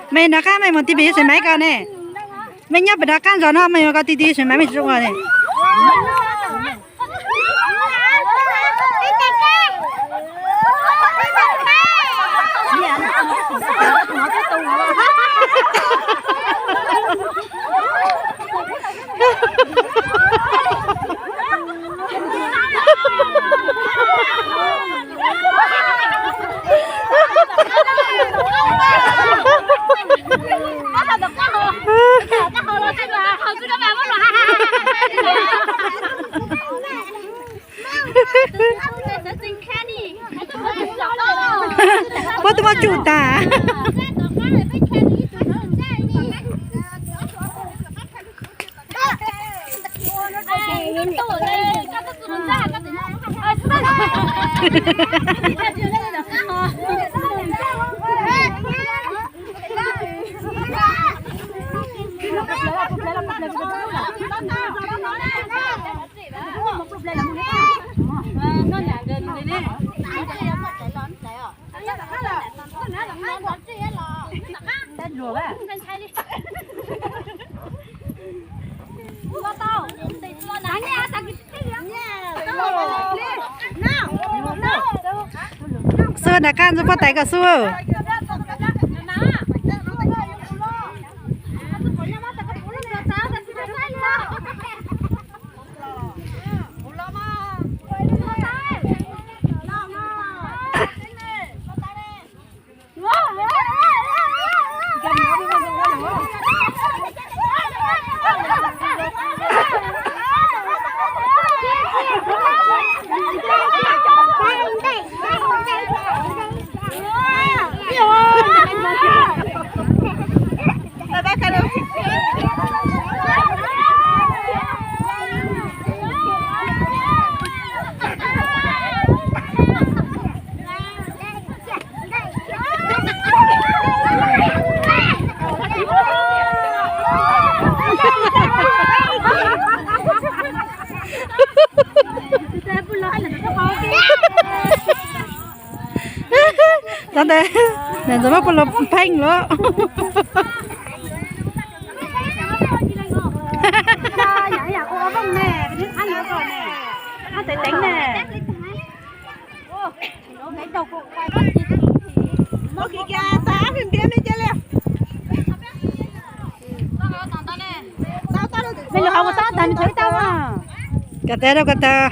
Mej nov qaab mej moog ti pem yuav seem maiv ko ne. Mej nyob pem nov qaab zog no mej yuav ko ti ti seem maiv mej tsi zoo ne. Puab tub muab tsuj tas. Xub, nram qab ntxuag puab tais kom xub. Tov ntawd, ntxuag muab puab lug pheej lawm. Mej lug hauv ua tau tas mej tau ib tau mas. Kov tas rau kov tas.